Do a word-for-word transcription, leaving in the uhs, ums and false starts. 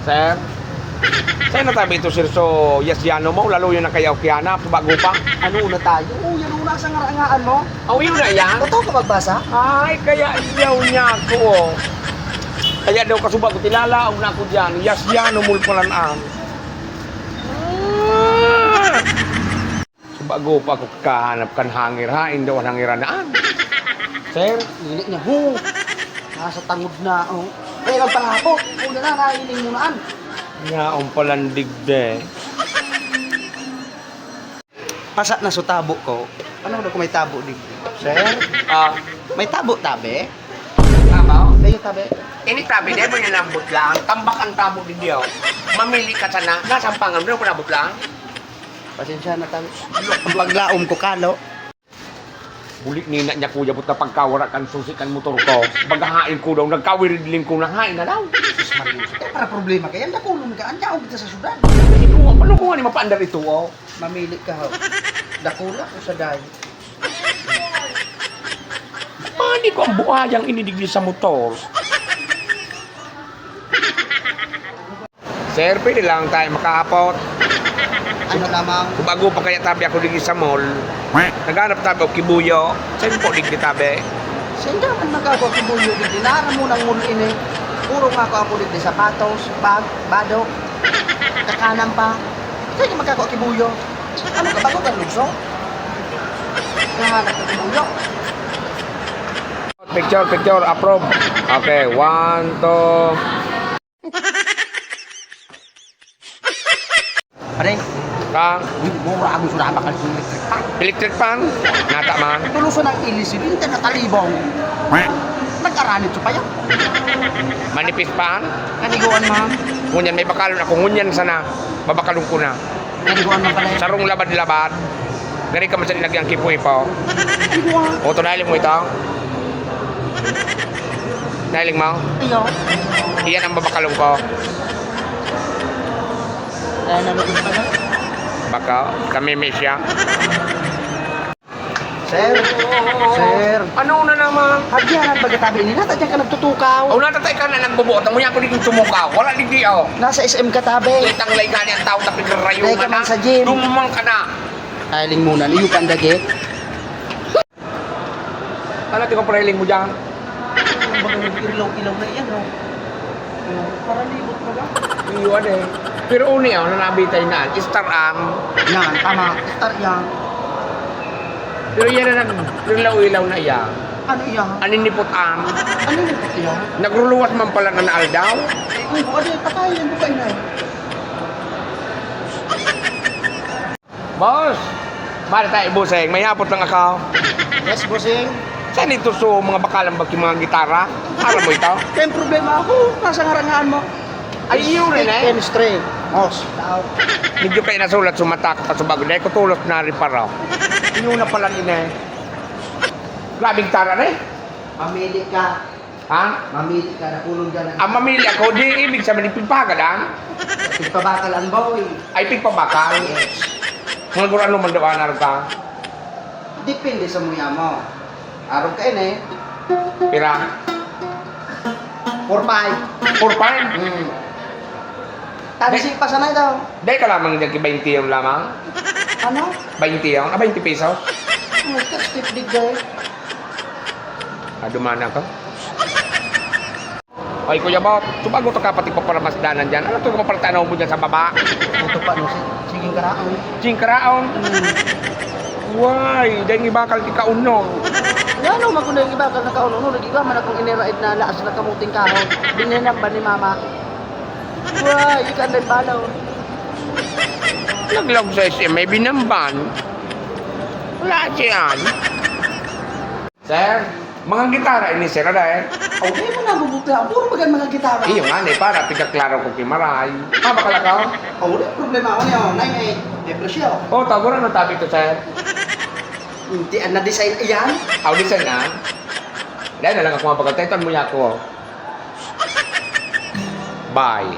Sir? Sir, natabi ito, sir, so, Yasiano mo, lalo yung nakayaw kiyanap, bago pa. Ano na tayo? Oh, yan una sa ngarangaan mo. Oh, yun na yan? Totoo ka magbasa? Ay, kaya yaw niya ako, oh. Kaya daw kasuba ko, tilala, ang na ako dyan, Yasiano, mulpalan ang. Ah! Bago pa ako kahanap kan hangir, hain daw an hangiran na an. Sir? Init niya, ho. Nasa tangod na, oh. Kaya lang pala ako. Una na, nailing mo na an. Yaon palang digdi. Pasa na so tabo ko. Ano daw kung may tabo digdi? Sir? Ah. May tabo, tabi? Tabo? Kayo, tabi? Ini tabi, dahil mo nilambot lang. Tambak ang tabo digdi, oh. Mamili ka sana. Nasampangan mo, nilambot lang. Pasensya na tayo. Ang paglaom ko, kalo. Buli ni na niya, kuya, buta pagkawara kan susi kan motor ko. Bagahain ko daw, nagkawiridling ko na, hain na daw. Jesus Maria, Jose. Eh, para problema kaya, dakulon ka, ang yaon kita sa syudad. Ito, ang paano ko nga ni mapaandar ito, oh? Mamili ka, ho. Dakula o saday? Pwede ko ang buhayang inidigli sa motor. Sir, pwede lang tayo makaapot? Ano lamang? Kung bago pa kaya tabi ako digdi sa mall, naghanap tabi ako kibuyo. Saan po digdi tabi? Saan ka man magkako kibuyo digdi? Nara mo ng mall ini. Puro nga ako, ako digdi sapatos, bag, bado, kakanan pa. Saan ka magkako kibuyo? Ano ka, bago ka lugso? Nahanap ka kibuyo? Picture, picture, approve. Okay, one, two. Pare, Ka? Uy, mura ang gusto na bakal sa electric fan. Electric fan? Nata man. Tuluso ng ilis, hindi ka natalibong. Nag-aranit sa payo. Manipis pan? Kaniguan, ma'am. Ngunyan, may bakalon ako. Ngunyan sana. Babakalon ko na. Kaniguan, ma'am, pare. Sarong labad-labad. Gani ka man sa linagyang kipuy pa, oh. Kaniguan. O, to, nailing mo ito? Nailing mo? Iyo. Iyan ang babakalon ko. Kaya nalugod pa na. Baka, kami may siya. Sir? Sir? Ano na naman? Agyanan, pagkatabi nila, tadyan ka nagtutukaw. Oh, natatay ka na nagbubuot. Ang muya ko di kong tumukaw. Wala di di, oh. Nasa S M ka tabi. Kitang lay gani ang tao na pinarayo Dahil ka na. Man sa gym. Dumang ka na. Ay, lingmunan. Iyo pa ang dagit. Ano, tingnan ko, pariling mo dyan? Ang mga ilaw-ilaw na iyan, no? Paralibot na lang. Iyo, ano eh. Pero uni, oh, na nabitay na. Star ang. Yan, tama. Star yan. Pero yan na nag-ilaw-ilaw na iyan. Ano iyan? Aninipot ang. Aninipot iyan? Nagruluwas man pala na aldaw. Uy, ano yung patay? Ano ba, inay? Boss! Mari tayo, bossing. May hapot lang ako. Yes, bossing. Saan ito so mga bakalan bag yung mga gitara? Alam mo ito? Kaya ang problema ako, nasa ngarangaan mo. Ay, yun rin eh. Chemistry. Mos. Tao. Medyo kayo nasulat sa mata ko, pasubago. Dahil ko tulos na rin para. Yun na pala din eh. Grabing tara na eh. Pamili ka. Ha? Mamili ka na kulong dyan. Ang mamili ako, di ibig sabihin, pigpahagadan? Pigpabakal ang boy. Ay, pigpabakal? Yes. Mga gurano man daw, anar ka? Depende sa muya mo. Arog ka ini. Pira? Four five. Four five? Hmm. Tansi pa sana ito. Dahil ka lamang nag-bainti yung lamang? Ano? Bainti yung? Ah, bainti pesos? Ang step-, step big guy. Ah, dumana ka? Ay, Kuya Bot, subago to ka pati paparamasdanan dyan. Ano to yung paparatanaw mo dyan sa baba? Ito pa, no? Si-, sige, karaon. Sige, karaon? Hmm. Why? Dahil ibakal ti kauno. Nga, no, maguna yung ibakal na kauno, no? Nag-iba man akong iniraid na laas na kamuting kahoy. Binenamban ni Mama. Why? Ikan din balaw. Naglaog sa S M, may binamban. Wala siyan. Sir, mga gitara ini, sir, ada eh. Okay mo na, bubuta. Puro bagan mga gitara. Iyo nga, ni, para pikaklaro ko ki Maray. Ah, bakala ka? Oh, wala problema ako niya. Nine eight. May presyo. Oh, tago na natabi to, sir. Hindi, ang na-design iyan. Aw, design na. Dahil na lang ako mga pagkataytan mo niya ako. Bye.